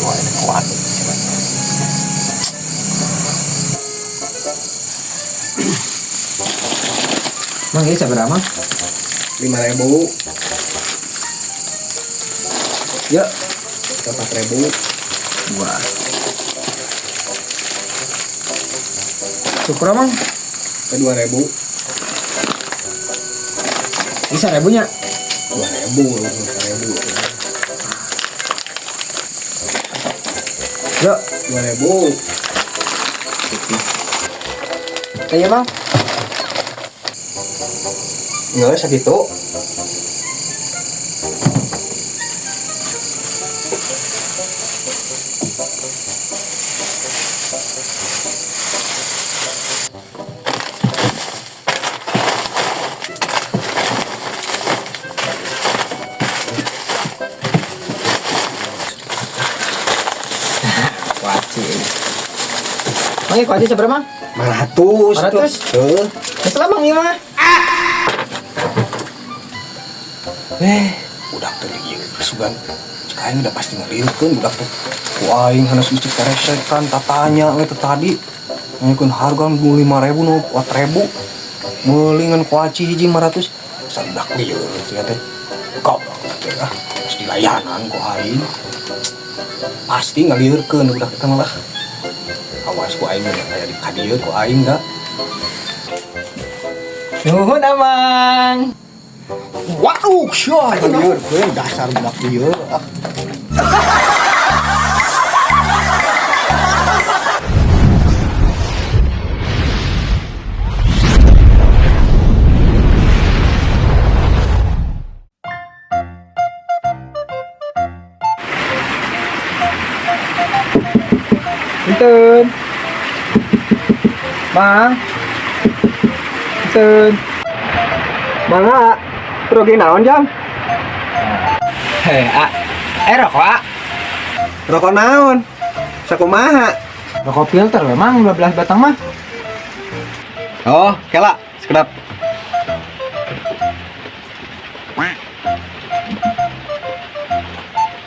Wah, ini kuat. Mang, ini sabaraha, Mang? 5.000. Yuk. 4.000. Dua. Syukur, Mang. 2.000. Ini 1.000 nya. 2.000, 1.000. Yuk. 2.000. Iya, Mang. Nggak segitu. Kuaci. Mang, ini kuaci seberapa, Mang? 500. 500? Tuh. Geus lah, Mang, ieu mah. Budak teh ieu sugan. Cek aing udah pasti ngaliurkeun budak teh. Ku aing hanas icik teresekan tatanya we teh tadi. Nanyakeun harga nu 5.000 nu 4.000. Meuli ngan kuaci hiji 500. Asa budak lieur sia teh. Goblok teh ah, pasti layanan ku aing. Pasti ngaliurkeun budak eta mah lah. Awas ku aing mun aya di kadieu ku aing da. Nuhun, Amang. Waduh, syah, ngaliurkeun dasar budak lieur ah. Punten. Mang. Punten. Mangga, rugi naon jang? Heh, a. Rokok, a. Rokok naon? Sakumaha? Rokok filter memang 12 batang mah. Oh, kela, sekedap.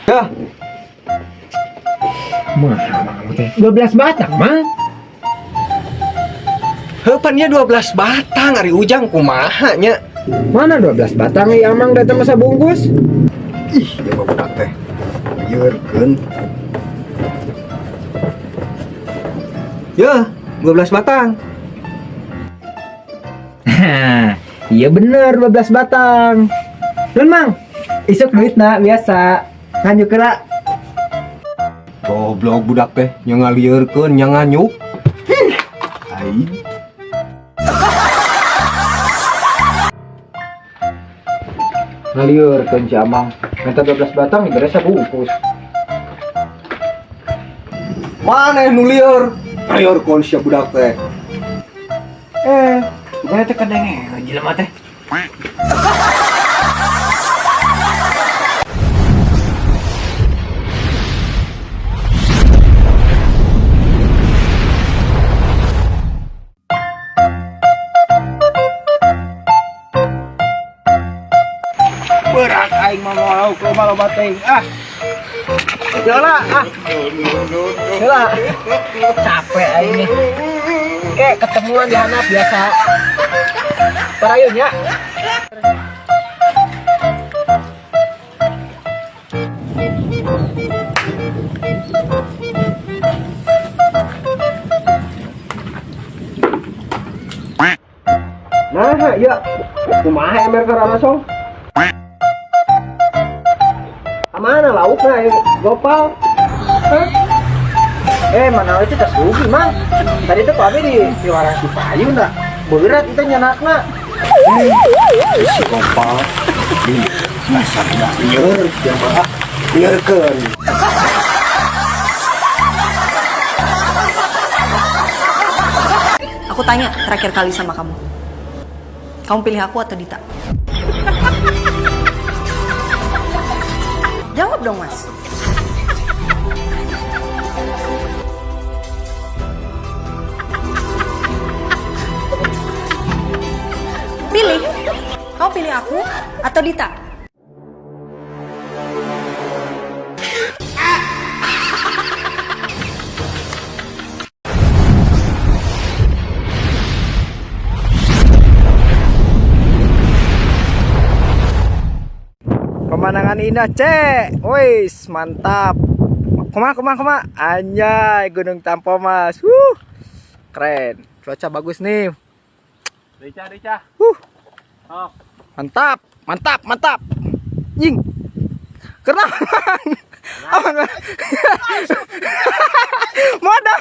Ya. Mah, mang teh. 12 batang, Mang. Heuh, pan nya 12 batang ari Ujang kumaha nya? Mana 12 batang ya, Amang datang masa bungkus? Ih, ya mah budak teh. Liurkeun. Ya, 12 batang. Iya bener 12 batang. Nun, Mang. Isuk duit nak biasa. Nganyuk lah. Goblok budak teh, nya ngalieurkeun, nya nganyuk. Aing. Ngaliurkeun si Amang. Minta 12 batang dibere sabungkus. Mana nu lieur? Ngaliurkeun sia budak teh. Bukannya teh kadenge jelema teh. Berat aing mah mau lauk loba-loba teuing ah. Heula ah. Heula. Capek aing nih. Oke, ketemuan di handap biasa. Parayun ya. Nah, ya. Kumaha ember ka langsung? Mana laukna ya, Gopal? Hah? Mana itu tas rugi, Mang. Tadi tuh kami di warung si Payu nak. Berat itu nyanakna. Si Gopal. Ih, dasar budak lieur dia mah ah. Liurkeun. Aku tanya terakhir kali sama kamu. Kamu pilih aku atau Dita? Jawab dong, Mas. Pilih. Kamu pilih aku atau Dita? Pemandangan indah, cek. Wis, mantap. Kumaha, kumaha, kumaha? Anjay, Gunung Tampomas. Wuh. Keren. Cuaca bagus nih. Rica, Rica. Huh. Mantap, mantap, mantap. Ying. Kenapa? Aman. Modal.